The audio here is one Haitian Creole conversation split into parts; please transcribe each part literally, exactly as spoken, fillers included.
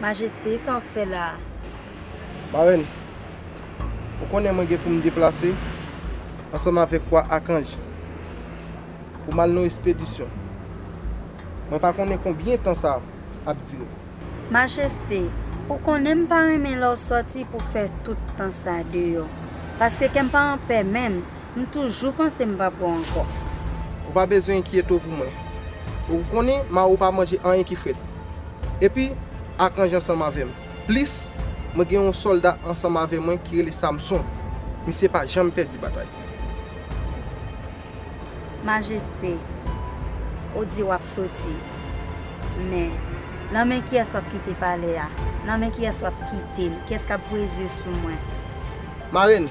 Majeste, sa w ap fè la a? Marèn, ou konnen mwen gen pou m deplase ansanm avèk wa Akanj pou m al nan yon espedisyon. Mwen pa konnen konbyen tan sa ap dire. Majeste, ou konnen m pa renmen lè w sòti pou fè tout tan sa deyò, paske kè m pa anpè menm. M toujou panse m p ap wè w ankò. Ou pa bezwen enkyete w pou mwen. Ou konnen Mawo pa manje anyen ki frèt. Epi, Akanj ansanm avè m. Plis, mwen gen yon sòlda ansanm avè mwen ki rele Samson. Misye pa janm pèdi batay. Majeste, ou di w ap soti. Men, nan men kiyès w ap kite palè a? Nan men kiyès w ap kite m? Kiyès k ap voye zye sou mwen? Marèn,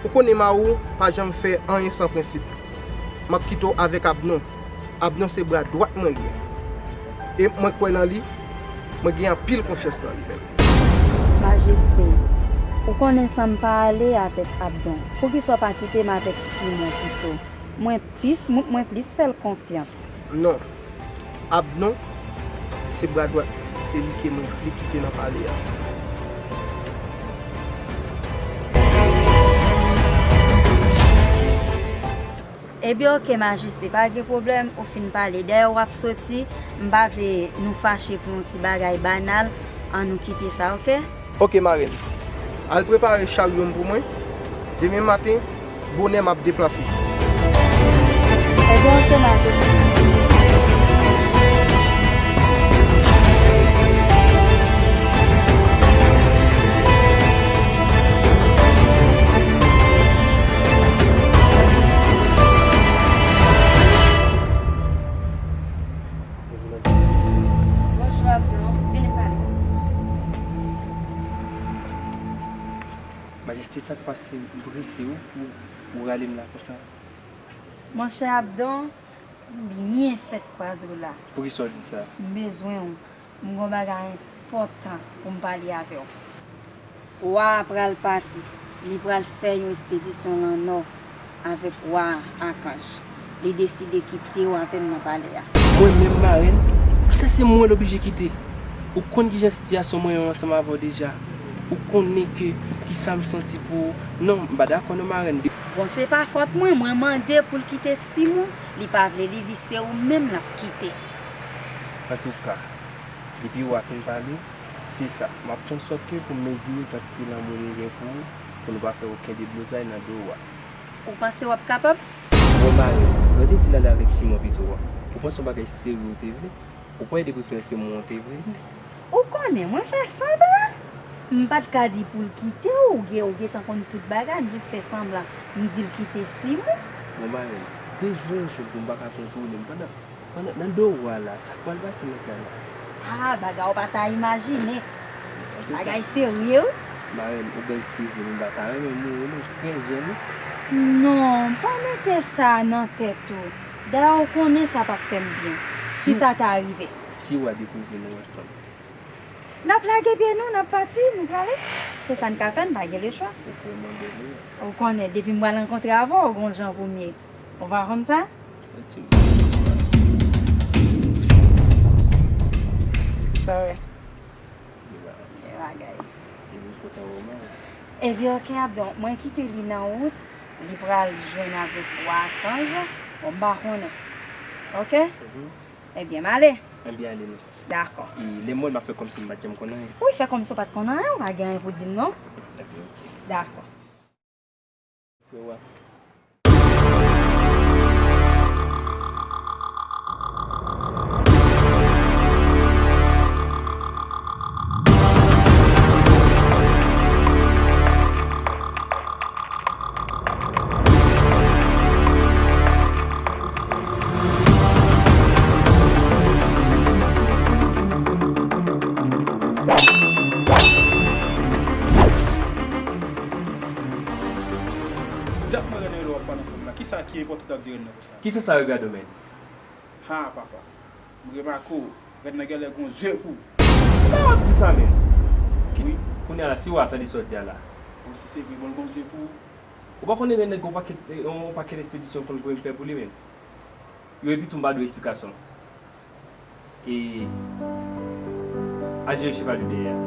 ou konnen Mawo pa janm fè anyen san prensip. M ap kite w avèk Abnon. Abnon se bra dwat mwen li ye. E mwen kwè nan li, mwen gen anpil konfyans nan li menm. Majeste, ou konnen san m pa ale avèk Abnon. Poukisa w pa kite m avèk Simon pito? Mwen pi, mwen, mwen plis fè l konfyans. Non. Abnon, se bra dwat, se li ke mwen vle kite nan palè a. Ebyen, oke, Majeste, pa gen pwoblèm, ou fin pale. Dayè, w ap soti, m pa vle nou fache pou yon ti bagay banal, ann nou kite sa, oke? Oke, Marèn. Al prepare charyo m pou mwen. Demen maten, bonè m ap deplase. Ebyen, oke, Majeste. Bonjou, Abdon. Vini pale. Majeste, sa k pase? M prese wi pou ou rale m la konsa. Monchè Abdon, m byen fèk kwaze w la. Poukisa w di sa? M bezwen w. M gon bagay enpòtan pou m pale avè w. Wa a pral pati. Li pral fè yon espedisyon lan nò avèk wa a Akanj. Li deside kite w avè m nan palè a. Mwen menm, Marèn? Sa se mwen l oblije kite. Ou konn kijan sitiyasyon mwen menm ansanm avè w deja. Ou konnen ke kisa m santi pou ou. Non, m pa dakò non, Marèn. Bon, se pa fòt mwen. Mwen mande pou l kite Simon, li pa vle, li di se ou menm l ap kite. Antouka, depi w a fin pale, se sa. M ap fè yon sòt ke pou m mezire kantite lanmou nou gen pou ou, pou nou pa fè okenn deblozay nan do w a. Ou panse w ap kapab? Bon, Marèn, mwen te di l ale avèk Simon pito a. Ou panse yon bagay serye w te vle? Ou kwè de preferans se mwen w te vle? Ou konnen, mwen fè sanblan. M pa t ka di pou l kite w, ou gen, ou gentan konn tout bagay, m jis fè sanblan. M di l kite Simon. Bon, Marèn, de jou an jou pou m pa ka kontwole m pandan, pandan, nan do w a la, sa k pral pase nan kay la? Ah, bagay ou pa ta imajine. Bagay serye wi. Marèn, ou bèl se vre, men m pa ta renmen mouri non, trè jèn wi. Non, pa mete sa nan tèt ou. Dayè, ou konnen sa p ap fè m byen, si sa ta rive. Si w a dekouvri nou ansanm. N ap lage pye nou, n ap pati, nou prale. Se sa n ka fè, n pa gen lechwa. Ou vrèman bèl wi. Ou konnen, depi m pral rankontre avè w, ou gon jan pou m ye. Ou pa konn sa? Fè ti Sorry. Gen bagay. Ebyen, oke, Abdon, mwen kite li nan wout, li pral jwenn avèk wa Akanj, bon, m pa konnen. Oke? Mhm. Ebyen, m ale. Ebyen, ale non. Dakò. E lè m wè l, m ap fè kòmsi m pa t janm konn anyen. Wi, fè kòmsi w pa t konn anyen, w pa gen anyen pou di m non. Ebyen, oke. Dakò. Frè w a. Dat mwen rele w ap pale ansanm la. Kisa ki enpòtan w t ap di rèn nan konsa? Kisa sa regade w menm? Ha, papa. M remake w, rèn nan genlè gon zye pou ou. Kòman w ap di sa menm? Wi. Kounye a la, si w a tande sa w di a la. Bon, si se vre, bon, l gon zye pou ou. Ou pa konnen rèn nan gen yon pakèt, yon pakèt espedisyon konn voye m fè pou li menm? Yo, epi tou m pa dwe eksplikasyon. E Al jere cheval yo dèyè a.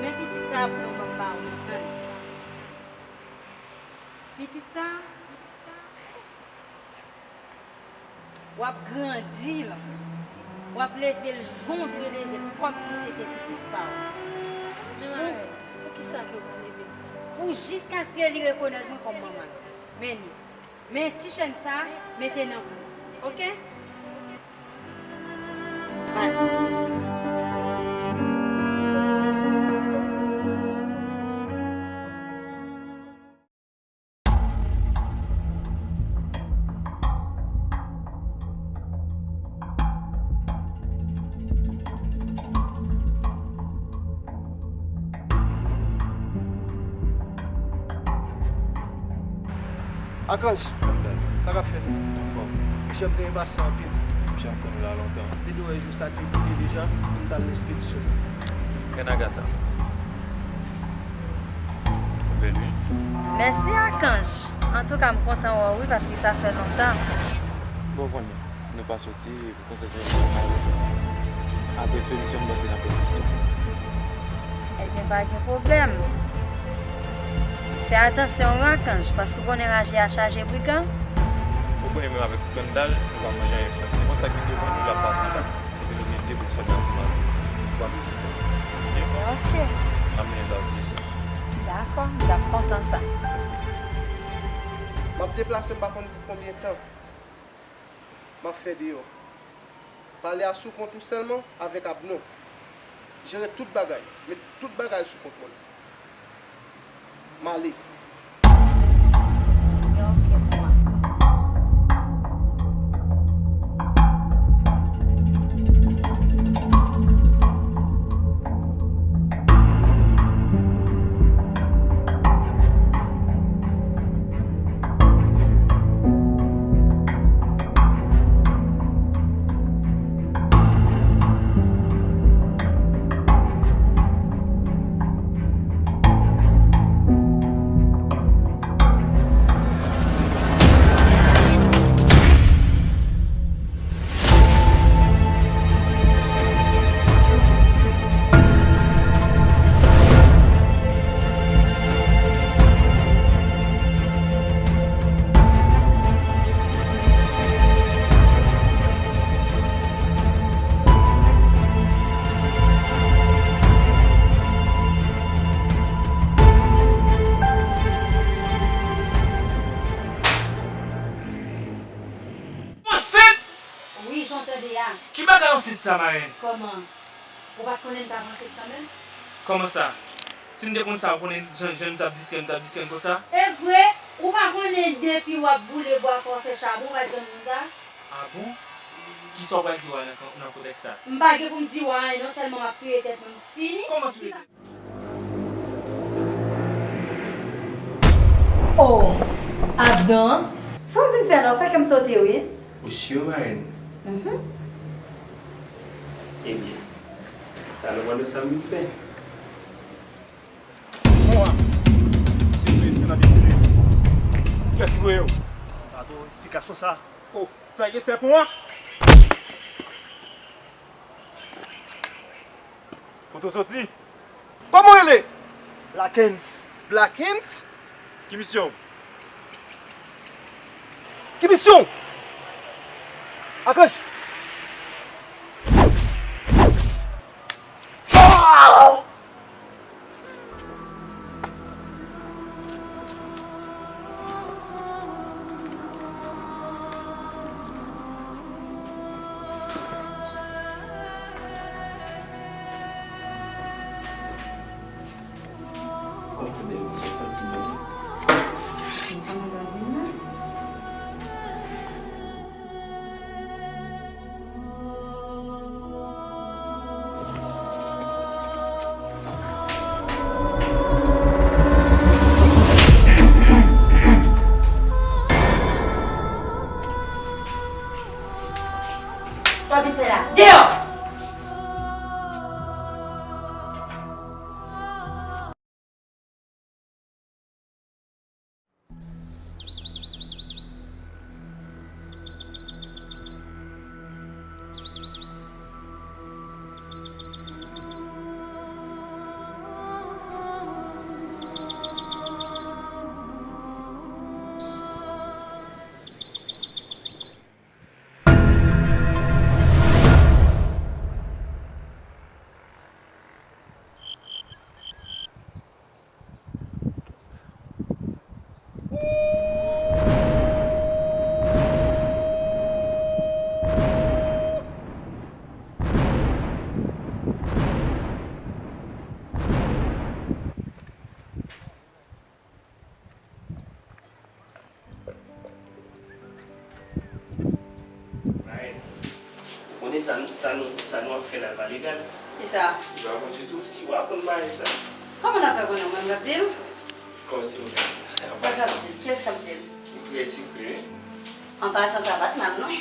Men pitit sa ap pran manman pa ou nan. Pitit sa, w ap grandi l, w ap leve l jan w dwe leve l, kòmsi se te pitit pa w. Men pou, pou kisa ke w pa leve l sa? Pou jiskaske li rekonèt mwen kòm manman l. Men li. Men ti chèn sa, mete nan kou. Oke? Bye. Akanj, sa k ap fèt? Anfòm. Monchè, m te enpasyan anpil. Monchè, m tann ou la lontan. M te dwe wè jou sa te rive deja pou m t al nan ekspedisyon sa. Renagata. Ou bèl, wi. Mèsi, Akanj. Antouka, m kontan wè w, wi, paske sa fè lontan. Bon, konnen, nou pa soti pou konsètre yon bagay. Apre ekspedisyon, m panse n ap pran pistol. Ebyen, pa gen pwoblèm. Fè atansyon, wi, Akanj, paske w konnen raje a chaje brigan. Ou konnen, menm avèk Kandal, nou pa manje anyen frèt. Nenpòt sa ki devan nou, l ap pase anba. Epi nou gen de bout sòlda ansanm avè nou. Ou pa bezwen pè. Oke? Ebyen, oke. N ap mennen l ba w si sou. Dakò, m t ap kontan sa. M ap deplase, m pa konn pou konbyen tan m ap fè deyò. Pale a sou kont ou sèlman avèk Abnò. Jere tout bagay. Met tout bagay sou kont mwen. M ale. Ansent! Wi, jan w tande a. Ki bagay ansent sa, marèn? Kòman? Ou pa t konnen m t ap ansent kanmenm? Kòman sa? Si m te konn sa, ou konnen jan, jan nou t ap diskè, nou t ap diskè konsa? E vre, ou pa konnen depi w ap boule bwa fò w fè chabon, ou pa t janm konn sa? A bon? Kisa w pral di w a nan, nan kontèks sa? M pa gen pou m di w a anyen non, sèlman m ap touye tèt mwen, m fini. Kòman touye tèt? Oh, Abdan, sa w vin fè la? W fè kè m sote, wi. Ou sure, marèn? Mhm. Ebyen, talè w pral wè sa m vin fè. Bon, a. Se Kris ki nan byen fini. Kiyès ki voye w? Pa tro esplikasyon sa. Oh, sa gen fè pou mwen? Kote w soti? Kòman w rele? Blackens. Blackens? Ki misyon w? Ki misyon w? Akanj! Deyò! Ou konnen sa, sa nou, sa nou ap fè la pa legal. Kisa? Li pa bon ditou. Si w aprann bagay sa. Kòman n ap fè konnen? Ou menm k ap di l? Kòmsi nou ka di? Sa k ap di l? Kiyès k ap di l? Li trè sekrè. An pasan, sa pa t mal, non.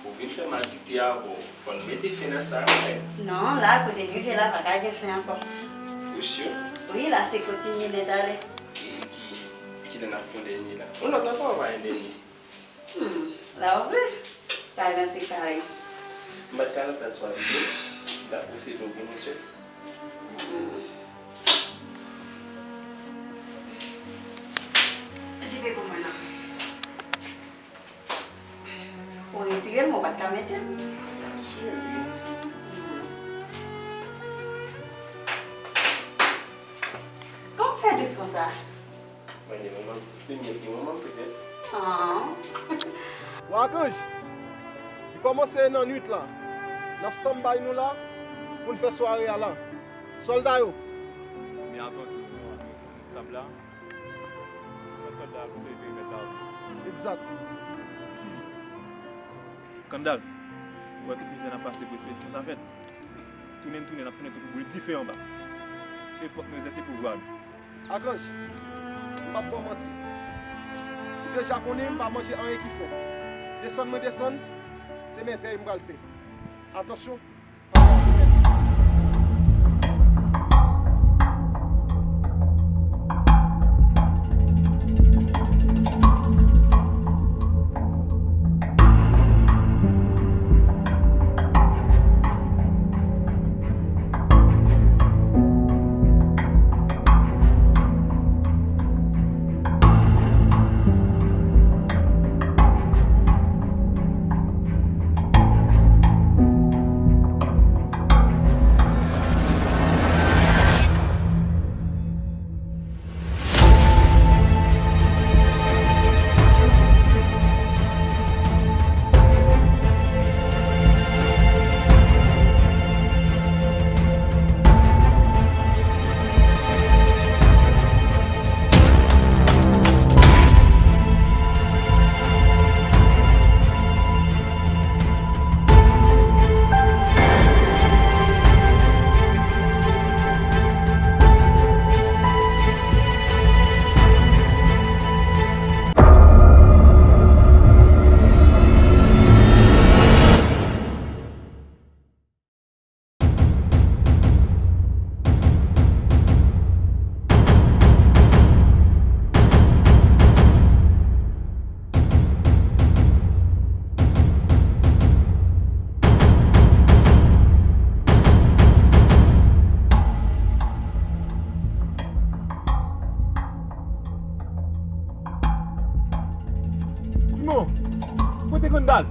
Ou vin fè m adikte avè w. Fò n mete fen nan sa, wi. Non, la, kote n rive la, pa ka gen fen ankò. Ou si? Wi, la, se kontinye nèt ale. E ki, kilè n ap fè yon dènye la? Yon lòt ankò, ou pa gen dènye? Hmm, la, ou vle? Pa nan se kare. M pa t ka nan plas w ap viv. M t ap posede w pou nou sèl. Hmm. Zipe pou mwen, non. Ou retire l, men w pa t ka mete l. Cheri. Kòman w fè dous konsa? Mwen, gen moman, se mwen, gen moman, petèt. Ah. Bon, Akanj, li kòmanse nan nwit la. N ap stand by nou la pou n fè sware a la. Sòlda yo. Men avan tou, nou, nou, nou stab la. Yon sòlda pou te perimèt la. Egzak. Kandal, ou wè tout mizè n ap pase pou ekspedsyon sa fèt. Tounen n tounen, n ap tounen tou pou boul dife anba. E fòk nou egzèse pouvwa nou. Akanj, m p ap ba w manti. Ou deja konnen m pa manje anyen ki fò. Desann mwen desann, se mèvèy m pral fè. Atansyon! Simon, kote Kandal?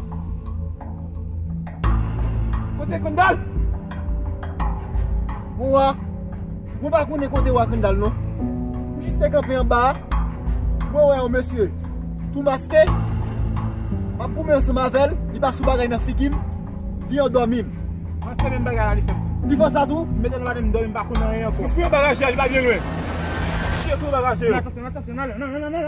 Kote Kandal? Bon wa, mwen pa konnen kote wa Kandal non. M jis te kanpe anba a, mwen wè yon mesye tou maske, m ap goumen ansanm avè l, li pa sou bagay nan figi m, li andòmi m. Mwen se menm bagay la li fè m. Li fè sa tou? Li mete nan lamen m dòmi, m pa konn anyen ankò. Li fouye bagaje a, li pa byen lwen. Li fouye tout bagaje yo. Atansyon, atansyon, nan, nan, nan.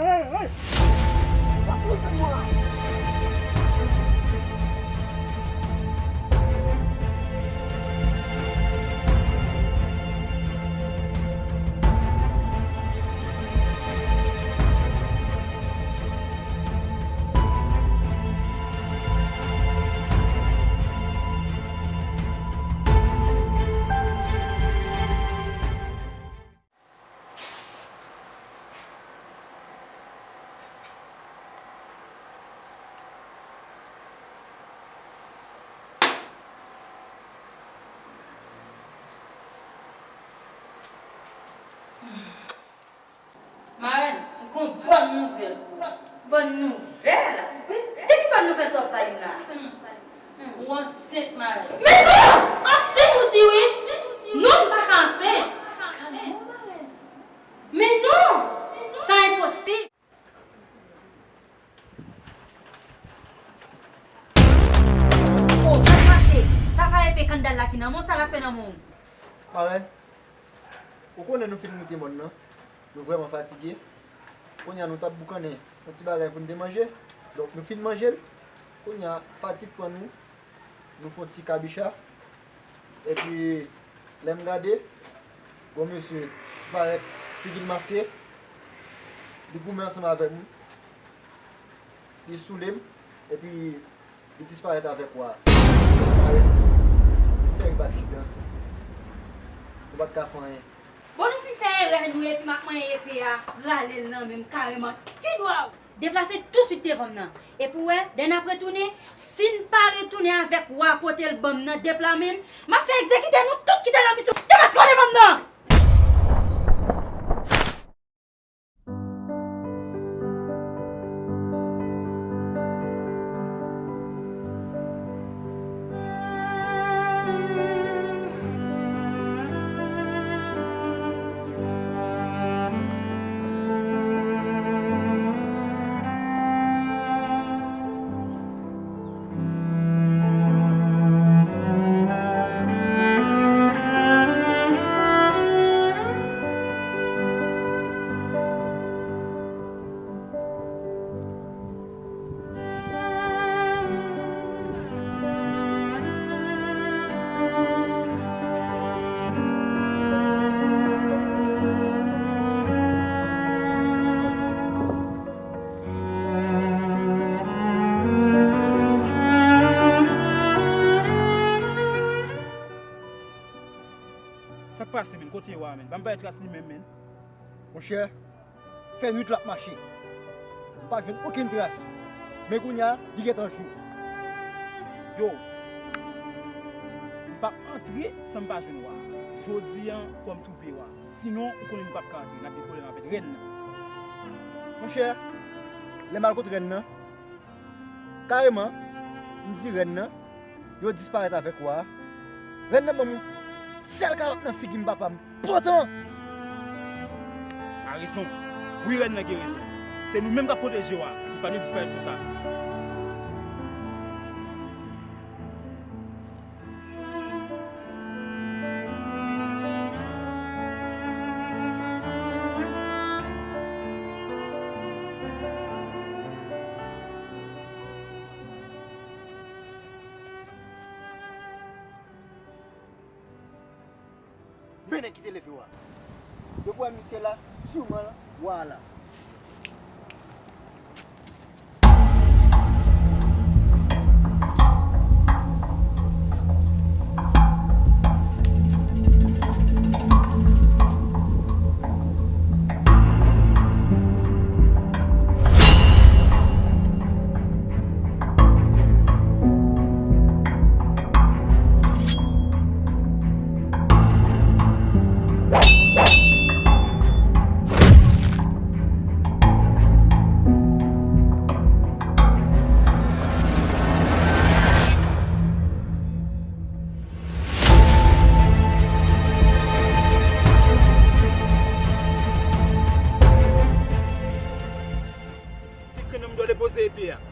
Yon bòn nouvèl pou ou. Bòn nouvèl? De ki bòn nouvèl sa w ap pale m la? Ou ansent, Marie. Men non! Ansent ou di wi? Non, m pa ka ansent. Kalme w, Marie. Men non! Sa enposib. Oh, sa k pase? Sa pa epe kandal la ki nan men w, sa l ap fè nan men w? Marèn, ou konnen nou fin moute mòn nan. Nou vrèman fatige. Kounye a nou t ap boukannen yon ti bagay pou n te manje. Donk, nou fin manje l. Kounye a, fatig pran nou. Nou fè yon ti kabicha. Epi, lè m gade, gon mesye parèt, figi l maske, li goumen ansanm avèk m, li soule m, epi li disparèt avèk wa a. Parèt, tèrib aksidan. Nou pa t ka fè anyen. Bon, nou fin fè erè nou, epi m ap manyen epe a, rale l nan men m kareman. Ti dwa w! Deplase touswit devan m nan. Epi w wè, lè n ap retounen, si n pa retounen avèk wa kote l ban m nan, depla menm, m ap fè egzekite nou tout ki te nan misyon. Deplase w devan m nan! Sa k pase, menn? Kote wa, menn? Pa m pa wè tras li menm, menn. Monchè, fè nwit l ap mache. M pa jwenn okenn tras. Men kounye a, li gentan jou. Yo, m p ap antre san m pa jwenn wa. Jodi a, fò m twouve wa. Sinon, ou konnen nou p ap ka antre. N ap gen pwoblèm avèk rèn nan. Monchè, lè m al kot rèn nan, kareman, m di rèn nan, yo disparèt avèk wa a. Rèn nan ban m yon sèl kalòt nan figi m, papa m. Potan! A rezon. Wi, rèn nan gen rezon. Se nou menm k ap pwoteje wa a. Li pa dwe disparèt konsa. Men nèg ki te leve wa. Depi w wè misye la, siman wa a la. Pikin nan m dwe depoze epe a.